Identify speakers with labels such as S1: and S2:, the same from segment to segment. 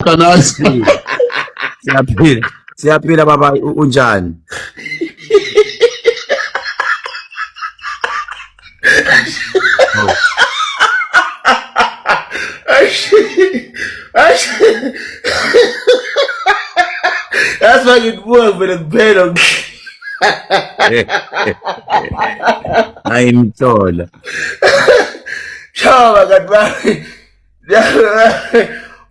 S1: Qanazi.
S2: Siyaphila. Siyaphila baba unjani?
S3: Eish. Yazi mangikubuka vele kuphela.
S2: Ayimthola.
S3: Chaba kanti bami.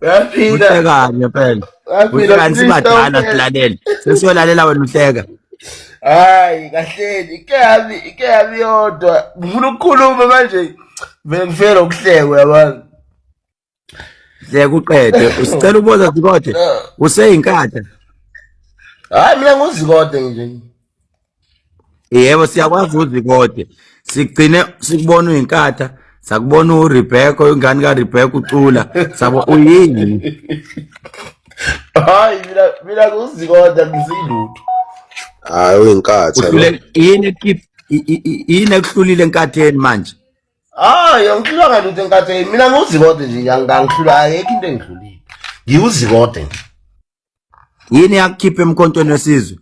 S3: Uyaphila.
S2: Uhlekani ngempela.
S3: Uyaphila.
S2: Uhlekani sibadala silalele. Sesiyolalela wena uhleka.
S3: Hayi kahleni ike yami ike yami yodwa. Ngifuna ukukhuluma manje. Vele ngifela ukuhleka uyabona.
S2: Hleka uqede. Usicela ubuza Zikode. Useyinkatha.
S3: Hayi mina nguzikode nje.
S2: Yebo siyakwazi uZikode. Sigcine sikubona uyinkatha, sakubona uRebecca ingane kaRebecca ucula. Sabo uyini?
S3: Hayi mina nguzikode ngizilutho.
S4: Hayi uyinkatha lo.
S2: Uhlule yini ekhipha yini ekuhlulile enkatheni manje?
S3: Hayi angihlulanga lutho enkatheni. Mina nguzikode nje angihlula ayikho into engihlulile. Ngiwuzikode nje.
S2: Yini yakukhipha emkhontweni wesizwe?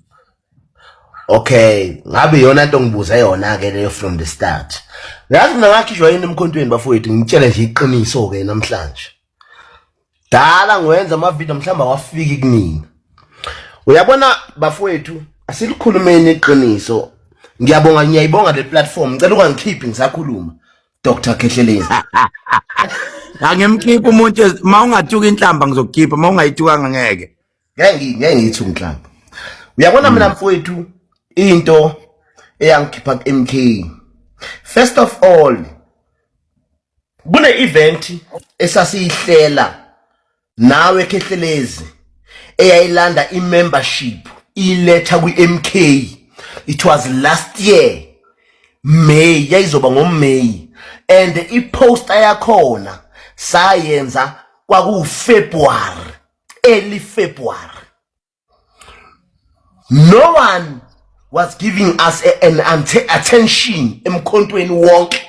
S3: Okay, ngabe iyona nto ngibuze yona ke leyo from the start. Yazi mina ngakhishwa yini emkhontweni bafowethu ngitshele nje iqiniso ke namhlanje. Dala ngiwenza ama video mhlawumbe awafiki kunina. Uyabona bafowethu asilikhulumeni iqiniso. Ngiyabonga ngiyayibonga le platform. Ngicela ungangikhiphi ngisakhuluma. Dr. Khehlelezi.
S2: Angimkhiphi umuntu uma ungathuka inhlamba ngizokukhipha, uma ungayithukanga ngeke.
S3: Ngeke ngithuke inhlamba. Uyabona mina mfowethu into eyangikhipha ku-MK. First of all kune event esasiyihlela nawe Khehlelezi eyayilanda i-membership iletha kwi-MK. It was last year May, yayizoba ngoMay and i-poster yakhona sayenza kwakuwu-February, early February. No one was giving us an attention emkhontweni wonke,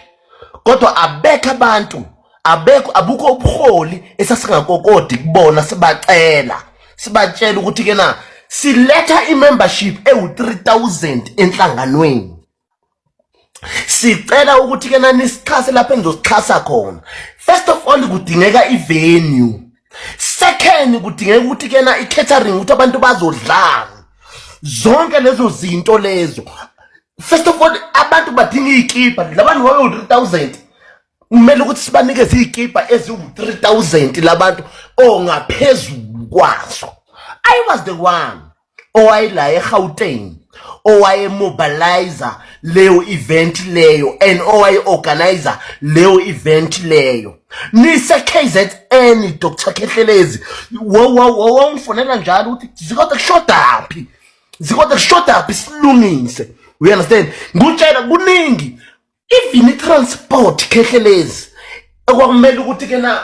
S3: kodwa abekho abantu, abekho, abukho ubuholi esasingakokodi kubona, sibacela sibatshela ukuthi ke na siletha i-membership ewu-3000 enhlanganweni, sicela ukuthi ke nanisixhase lapho enizosixhasa khona. First of all kudingeka i-venue, second kudingeka ukuthi ke na i-catering, ukuthi abantu bazodlani, zonke lezo zinto lezo. First of all abantu badinga iy'kibha, labantu babe-3000 kumele ukuthi sibanikeze iy'kibha eziwu-3000 labantu ongaphezulu kwazo. I was the one owayela eGauteng owayemobilizer leyo event leyo and owaye-organizer leyo event leyo nise KZN. Dr Khehlelezi wawungifonela njalo ukuthi Zikode kushodaphi, Zikode kushodaphi, silungise. You understand? Ngutshela kuningi, even i-transport Khehlelezi ekwakumele ukuthi ke na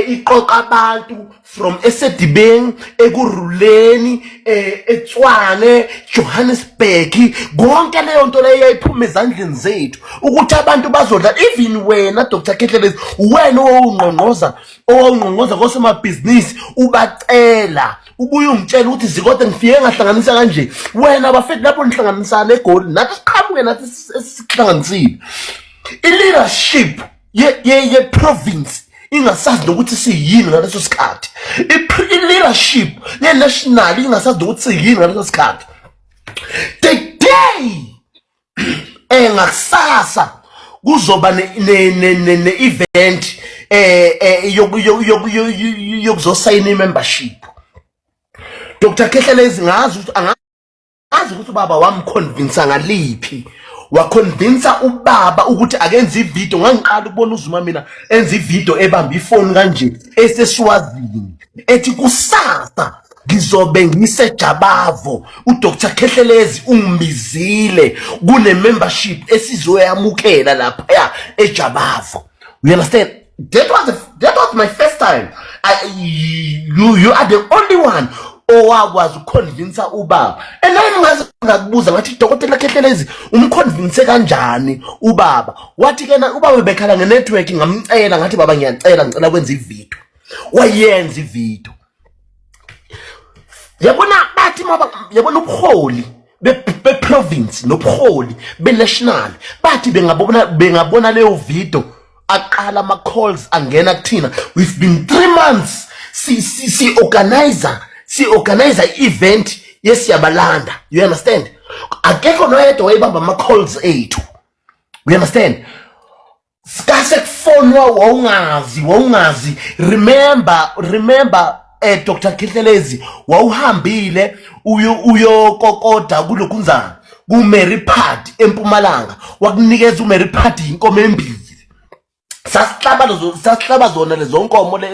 S3: iqoqa abantu from eSedibeng, Ekurhuleni, eTshwane, Johannesburg, konke leyo nto leyo yayiphuma ezandleni zethu ukuthi abantu bazodla. Even wena Dr Khehlelezi, wena owawungqongqoza kosomabhizinisi ubacela, ubuye ungitshela ukuthi Zikode ngifike ngahlanganisa kanje. Wena bafethu lapho nihlanganisana eGoli, nathi siqhamuke nathi esihlanganisile i-leadership ye-province ingasazi nokuthi siyini ngaleso sikhathi, i-leadership ye-national ingasazi nokuthi siyini ngaleso sikhathi. The day ngakusasa kuzoba ne-event yokuzosayina i-membership, Dr Khehlelezi, ngazi ukuthi angazi ukuthi ubaba wamconvince ngaliphi, waconvince ubaba ukuthi akenze ivideo. Ngangiqala ukubona uZuma mina enza ivideo ebamba ifoni kanje eseswazini ethi kusasa ngizobe ngiseJabavo, uDr Khehlelezi ungibizile kune membership esizoyamukela lapha eJabavo. You understand? That was my first time. You are the only one owakwazi ukuconvince ubaba. And then ngaze ngakubuza ngathi Dokotela Khehlelezi umconvince kanjani ubaba? Wathi kena ubaba bekhala ngenetwork, ngamcela ngathi baba ngiyacela, ngicela kwenza ivideo. Wayenza ivideo. Yabona bathi maba yabona ubuholi be-province nobuholi be-national bathi bengabona bengabona leyo video aqala ama-calls angena kuthina. We've been 3 months si si si organizer si organizer i-event yesiyabalanda, you understand? Akekho noyedwa wayebamba ama-calls ethu, you understand? Kase kufonwa wawungazi wawungazi. Remember, Dr Khehlelezi, wawuhambile uyo uyokokoda kulokunzana ku Mary Pad eMpumalanga, wakunikeza uMary Pad inkomo embili. Sasihlaba lezo sasihlaba zona lezo nkomo le.